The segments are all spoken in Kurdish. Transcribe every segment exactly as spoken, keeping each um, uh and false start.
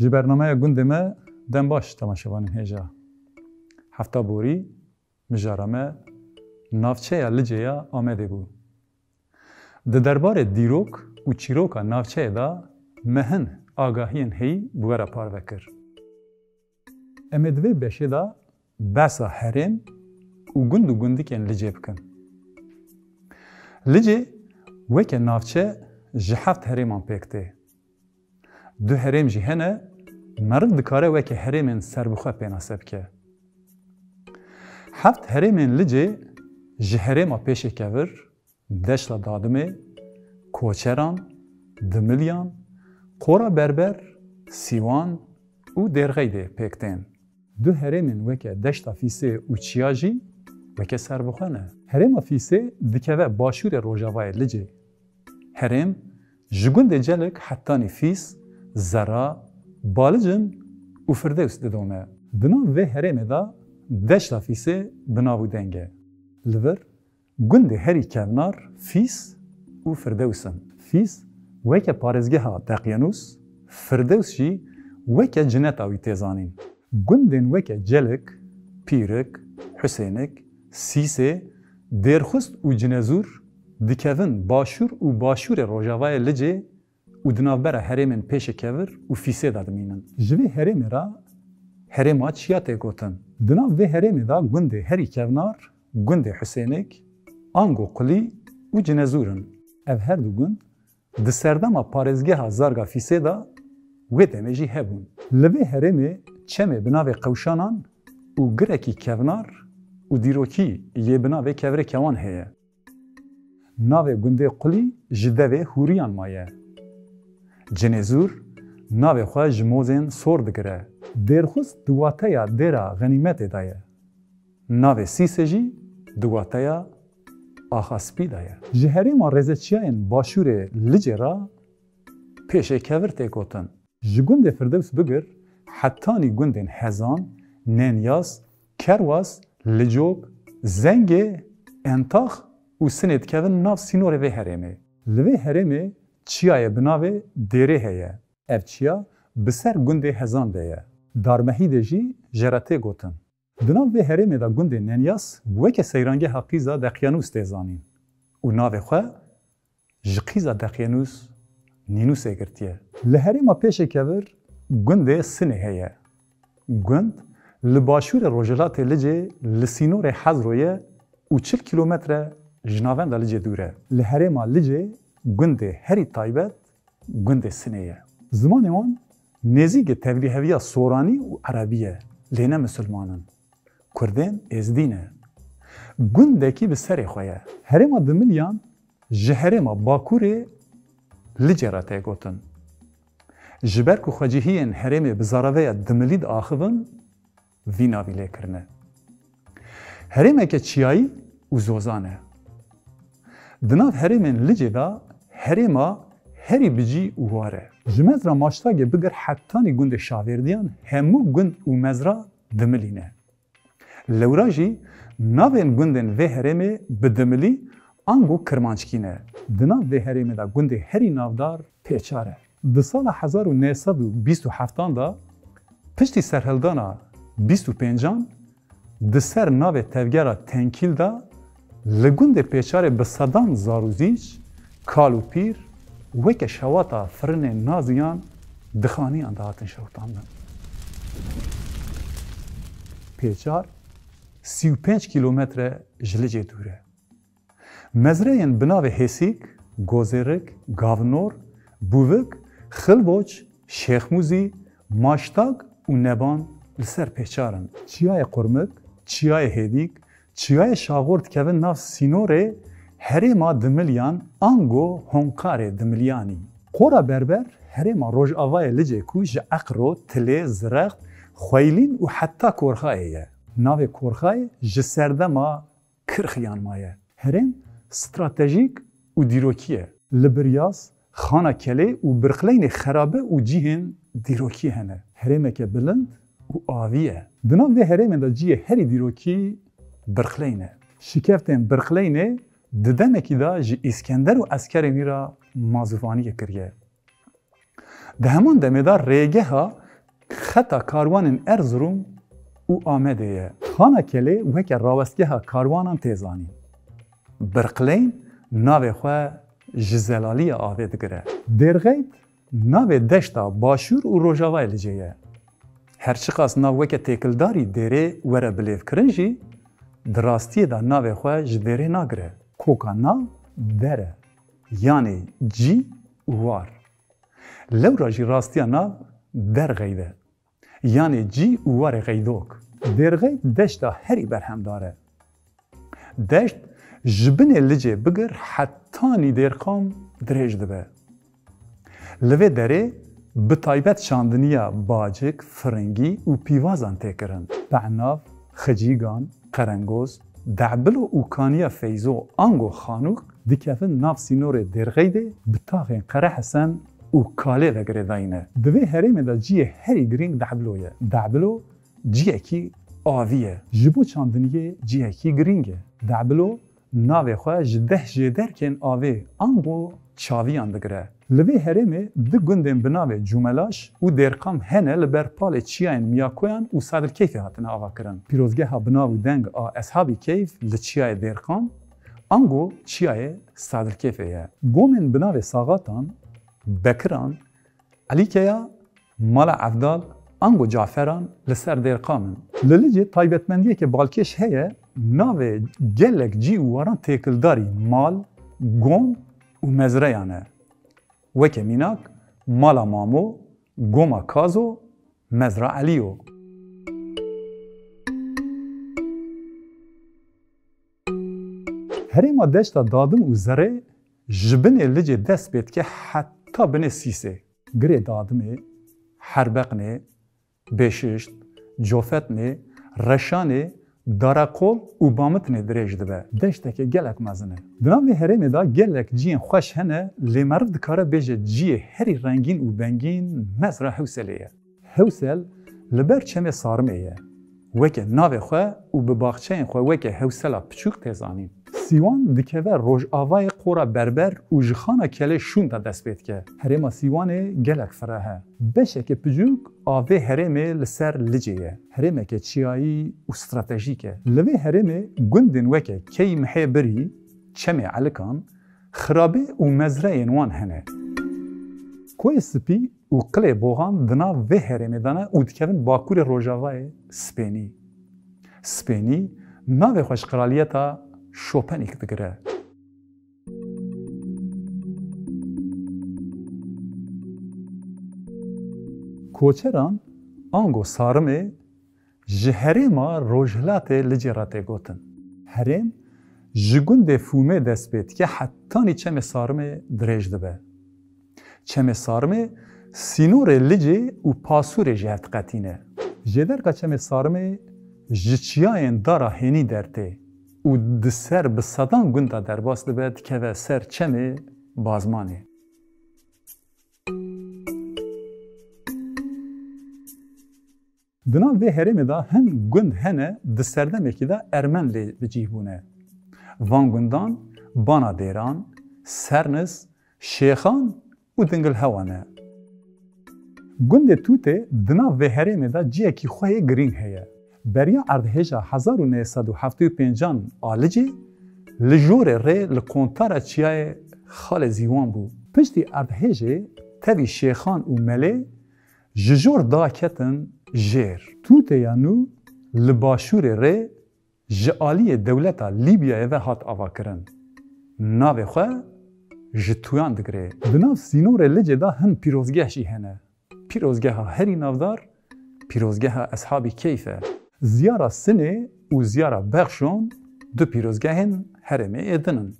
Ji bernameya gundê me dem baş temaşevanên hêja. Hefta borî mijara me navçeya Licê ya Amedê bû. Di derbarê dîrok û çîroka navçeyê de me hin agahiyên heyî bi we re parve kir. Em ê di vê beşê de behsa herêm û gund û gundikên Licê bikin. Licê weke navçe ji heft herêman pêk tê. Du herêm jî hene, meriv dikare weke herêmên serbixwe pênase bike. Heft herêmên Licê ji herêma Pêşêkevir, Deşla Dadimê, Koçeran, Dimilyan, Qora Berber, Sîwan û Dêrxeydê pêk tên. Du herêmên weke Deşta Fîsê û Çiya jî weke serbixwe ne. Herêma Fîsê dikeve başûrê rojavayê Licê. Herêm ji gundê Celik hetanî Fîs, Zera, Balicin û Firdews didome. Di nav vê herêmê de Deşta Fîsê bi nav û deng e. Li vir gundê herî kevnar Fîs û Firdews in. Fîs weke parêzgeha Deqyanûs, Firdews jî weke cineta wî tê zanîn. Gundên weke Celik, Pîrik, Husênik, Sîsê, Dêrxist û Cinezûr dikevin başûr û başûrê rojavayê Licê û di navbera herêmên Pêşêkevir û Fîsê de dimînin. Ji vê herêmê re herêma Çiya tê gotin. Di nav vê herêmê de gundê herî kevnar gundê Husênik, ango Qulî û Cinezûr in. Ev her du gund di serdema parêzgeha Zarga Fîsê de wê demê jî hebûn. Li vê herêmê çemê bi navê Qewşanan û girekî kevnar û dîrokî yê bi navê Kevirê Kewan heye. Navê gundê Qulî ji devê Hûriyan maye. Cinêzûr navê xwe ji mozên sor digire. Dêrxist di wateya dêra Xenîmetê de ye. Navê Sîsê jî di wateya Axa Spî de ye. Ji herêma rêzeçiyayên başûrê Licê re Pêşêkevir tê gotin. Ji gundê Firdews bigir hetanî gundên Hezan, Nenyas, Kerwas, Licok, Zengê, Entax û Sinê dikevin nav sînorê vê herêmê. Li vê herêmê çiyayê bi navê Dêrê heye. Ev çiya bi ser gundê Hezan de ye. Darmehîdê jî jê re tê gotin. Di nav vê herêmê de gundê Nenyas weke seyrangeha qîza Deqyanûs tê zanîn û navê xwe ji qîza Deqyanûs Nînûsê girtiye. Li herêma Pêşêkevir gundê Sinê heye. Gund li başûrê rojhilatê Licê li sînorê Hezro ye û çil kîlometre ji navenda Licê dûr e. Li herêma Licê gundê herî taybet gundê Sinê ye. Zimanê wan nêzîkê tevlîheviya soranî û erebî ye, lê ne misilman in. Kurdên êzdî ne. Gundekî bi serê xwe ye. Herêma Dimilyan ji herêma Bakurê Licê re tê gotin. Ji ber ku xwecihiyên herêmê bi zaraveya Dimilî diaxivin, vî navî lê kirine. Herêmeke çiyayî û zozan e. Di nav herêmên Licê de herêma herî bicî û war e. Ji mezra Maştagê bigir hetanî gundê Şavêrdiyan hemû gund û mezra Dimilî ne. Lewra jî navên gundên vê herêmê bi Dimilî ango Kirmanckî ne. Di nav vê herêmê de gundê herî navdar Pêçar e. Di sala hezar û neh sed û bîst û heftan de piştî serhildana bîst û pêncan di ser navê tevgera Tenkîl de li gundê Pêçarê bi sedan zar û zîç, kal û pîr weke şewata firinên naziyan di xaniyan de hatin şewitandin. Pêçar sî û pênc kîlometre ji Licê dûr e. Mezreyên bi navê Hêsîk, Gozêrik, Gavnor, Bûvik, Xilboç, Şêxmûzî, Maştag û Neban li ser Pêçar in. Çiyayê Qurmik, Çiyayê Hêdîk, Çiyayê Şaxor dikevin nav sînorê herêma Dimilyan ango Honqarê Dimilyanî. Qora Berber herêma rojavayê Licê ku ji Eqro, Tilê, Zirext, Xweylîn û heta Korxayê ye. Navê Korxayê ji serdema Kirxiyan maye. Herêm stratejîk û dîrokî ye. Li Biryaz, Xana Kelê û Birqleynê xerabe û cihên dîrokî hene. Herêmeke bilind û avî ye. Di nav vê herêmê de cihê herî dîrokî Birqleyn e. Şikeftên Birqleynê di demekî de ji Îskender û eskerên wî re mazûvaniyê kiriye. Di heman demê de rêgeha Xeta karwanên Erzurum û Amedê ye. Xana Kelê weke rawestgeha karwanan tê zanîn. Birqleyn navê xwe ji zelaliya avê digire. Dêrxeyd navê deşta başûr û rojavayê Licê ye. Her çiqas nav weke têkildarî dêrê were bilêvkirin jî, di rastiyê de navê xwe ji dêrê nagire. Koka nav der e, yanê cî û war. Lewra jî rastiya nav Derxeyd e, yanê cî û warê Xeydok. Dêrxeyd deşta herî berhemdar e. Deşt ji binê Licê bigir hetanî Dêrqam dirêj dibe. Li vê derê bi taybet çandiniya bacik, firingî û pîvazan tê kirin. Be'nav, xicîgan, qerengoz, dehbilo û kaniya Feyzo ango Xanûk dikevin nav sînorê Dêrxeydê, bi taxên Qere Hesen û Kalê ve girêdayî ne. Di vê herêmê de cihê herî girîng dehbilo ye. Dehbilo cihekî avî ye. Ji bo çandiniyê cihekî girîng e. Dehbilo navê xwe ji deh jêderkên avê ango çaviyan digire. Li vê herêmê du gundên bi navê Cûmelaş û Dêrqam hene, li ber palê çiyayên Miyakoyan û Sadilkeyfê hatine avakirin. Pîrozgeha bi nav û deng a Eshabî Keyf li çiyayê Dêrqam ango çiyayê Sadilkeyfê ye. Gomên bi navê Saxatan, Bekiran, Elîkeya, Mala Evdal ango Caferan li ser Dêrqam in. Li Licê taybetmendiyeke balkêş heye, navê gelek cî û waran têkildarî mal, gom û mezreyan e. Weke mînak, Mala Mamo, Goma Kazo, Mezra Elîyo. Herêma Deşta Dadim û Zerê ji binê Licê dest pê dike heta binê Sîsê. Girê Dadimê, Herbeqnê, Bêşişt, Cofetnê, Reşanê, Daraqol û Bamitnê dirêj dibe. Deşteke gelek mezin e. Di nav vê herêmê de gelek ciyên xweş hene, lê meriv dikare bêje ciyê herî rengîn û bengîn Mezra Hewselê ye. Hewsel li ber çemê Sarmê ye. Weke navê xwe û bi baxçeyên xwe weke Hewsela Piçûk tê zanîn. Sîwan dikeve rojavayê Qora Berber û ji Xana Kelê şûnda dest pê dike. Herêma Sîwanê gelek fireh e. Beşeke piçûk a vê herêmê li ser Licê ye. Herêmeke çiyayî û stratejîk e. Li vê herêmê gundên weke Key Mihê Birî, Çemê Elikan, Xirabê û mezreyên wan hene. Koyê Spî û Qilê Boxan di nav vê herêmê de ne û dikevin bakurê rojavayê Spênî. Spênî navê xwe ji qiraliyeta Şopenîk digire. Koçeran ango Sarimê ji herêma rojhilatê Licê re tê gotin. Herêm ji gundê Fûmê dest pê dike hetanî çemê Sarimê dirêj dibe. Çemê Sarimê sînorê Licê û Pasûrê ji hev diqetîne. Jêderka çemê Sarimê ji çiyayên Dara Hênî dertê û di ser bi sedan gunda derbas dibe, dikeve ser çemê Bazmanê. Di nav vê herêmê de hin gund hene di serdemekî de ermen lê bi cih bûne. Van gundan Bana Dêran, Sernis, Şêxan û Dingilhewa ne. Gundê Tûtê di nav vê herêmê de cihekî xwe yê girîng heye. Beriya erdhêja hezar û neh sed û heftê û pêncan a Licê li jorê rê li kontara çiyayê Xalê Zîwan bû. Piştî erdhêjê tevî Şêxan û Melê ji jor daketin jêr. Tûtê ya nû li başûrê rê ji aliyê dewleta Lîbyayê ve hat avakirin. Navê xwe ji Tûyan digirê. Di nav sînorê Licê de hin pîrozgeh jî hene. Pîrozgeha herî navdar, pîrozgeha Eshabî Keyf e. Ziyara Sinê û Ziyara Bexşon du pîrozgehên herêmê ê din in.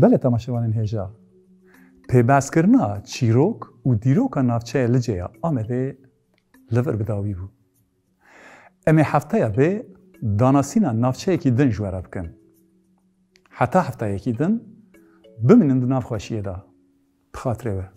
Belê temaşevanên hêja, pêbezkirina çîrok û dîroka navçeya Licê ya Amedê li vir bi dawî bû. Em ê hefteya bê danasîna navçeyekî din ji we re bikin. Heta heftayekî din, bimînin di nav xweşiyê de. Bi xatirê we.